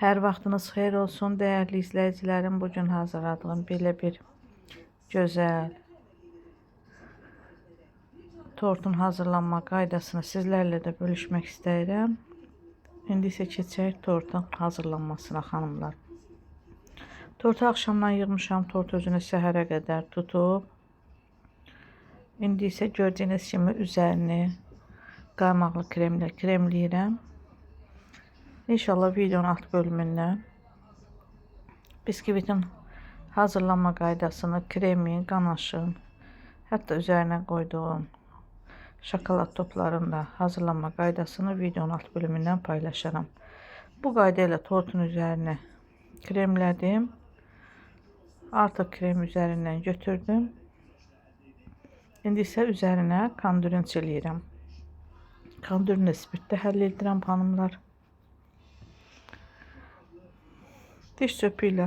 Hər vaxtınız xeyir olsun dəyərli izləyicilərim. Bugün hazırladığım belə bir gözəl tortun hazırlanma qaydasını sizlərlə də bölüşmək istəyirəm. İndi isə keçək tortun hazırlanmasına xanımlar. Tortu axşamdan yığmışam, tort özünü səhərə qədər tutub. İndi isə gördüyünüz kimi üzərini qaymaqlı kremlə kremləyirəm. İnşallah videonun alt bölümündən biskvitin hazırlanma qaydasını, kremin, qanaşın, hətta üzərinə qoyduğum şokolad toplarının da hazırlanma qaydasını videonun alt bölümündən paylaşaram. Bu qayda ilə tortun üzərini kremlədim. Artıq krem üzərindən götürdüm. İndi isə üzərinə kandürin çiləyirəm. Kandürini spirtdə həll edirəm xanımlar. Diş çöpü ilə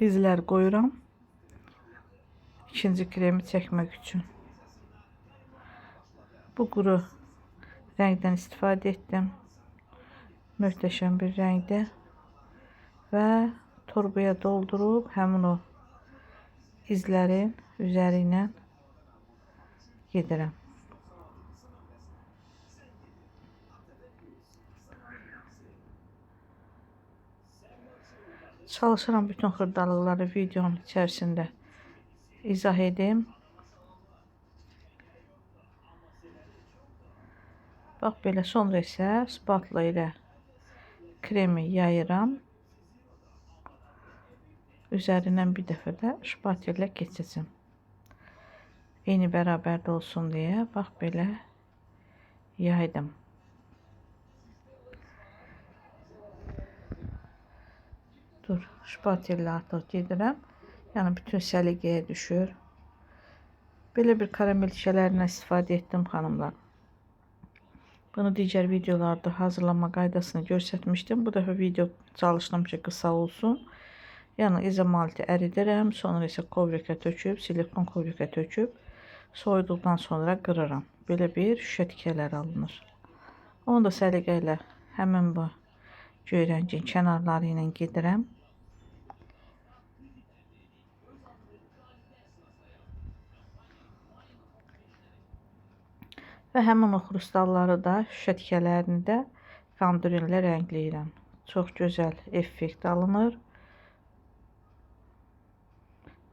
izlər qoyuram. İkinci kremi çəkmək üçün. Bu quru rəngdən istifadə etdim. Möhtəşəm bir rəngdə və torbaya doldurub həmin o izlərin üzəri ilə gedirəm. Çalışıram bütün xırdalıqları videonun içərisində izah edim. Bax belə, sonra isə spatula ilə kremi yayıram. Üzərindən bir dəfə də şpatel ilə keçəcəm. Eyni bərabərdə olsun deyə bax belə yaydım. Dur, şpatellə artıq gedirəm. Yəni bütün səliqəyə düşür. Belə bir karamel tikələrindən istifadə etdim xanımlar. Bunu digər videolarda hazırlanma qaydasını göstərmişdim. Bu dəfə video çalışdım ki, qısa olsun. Yəni izomalti əridirəm, sonra isə kovrikə töküb, silikon kovrikə töküb, soyuduqdan sonra qırıram. Belə bir şüşə tikələri alınır. Onu da səliqə ilə həmin bu göy rəngin kənarları ilə gedirəm. Və həmin o xrustalları da, şüşə tikələrini də kandürinlə rəngləyirəm. Çox gözəl effekt alınır.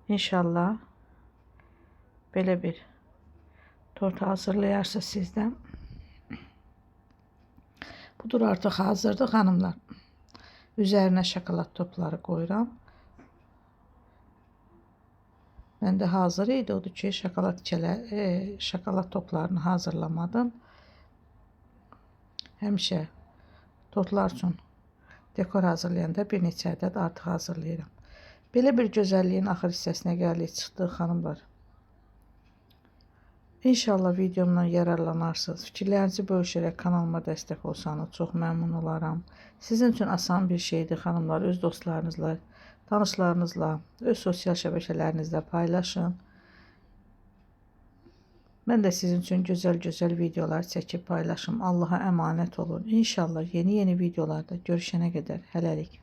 İnşallah belə bir tort hazırlayarsınız sizdən. Budur artıq hazırdır xanımlar. Üzərinə şokolad topları qoyuram. Məndə hazır idi, odur ki, şokolad toplarını hazırlamadım. Həmişə tortlar üçün dekor hazırlayanda bir neçə ədəd artıq hazırlayıram. Belə bir gözəlliyin axır hissəsinə gəldik, çıxdıq xanımlar. İnşallah videomdan yararlanarsınız. Fikirlərinizi bölüşərək kanalıma dəstək olsanız çox məmnun olaram. Sizin üçün asan bir şeydir xanımlar. Öz dostlarınızla, tanışlarınızla, öz sosial şəbəkələrinizdə paylaşın. Mən də sizin üçün gözəl-gözəl videolar çəkib paylaşım. Allaha əmanət olun. İnşallah yeni-yeni videolarda görüşənə qədər hələlik.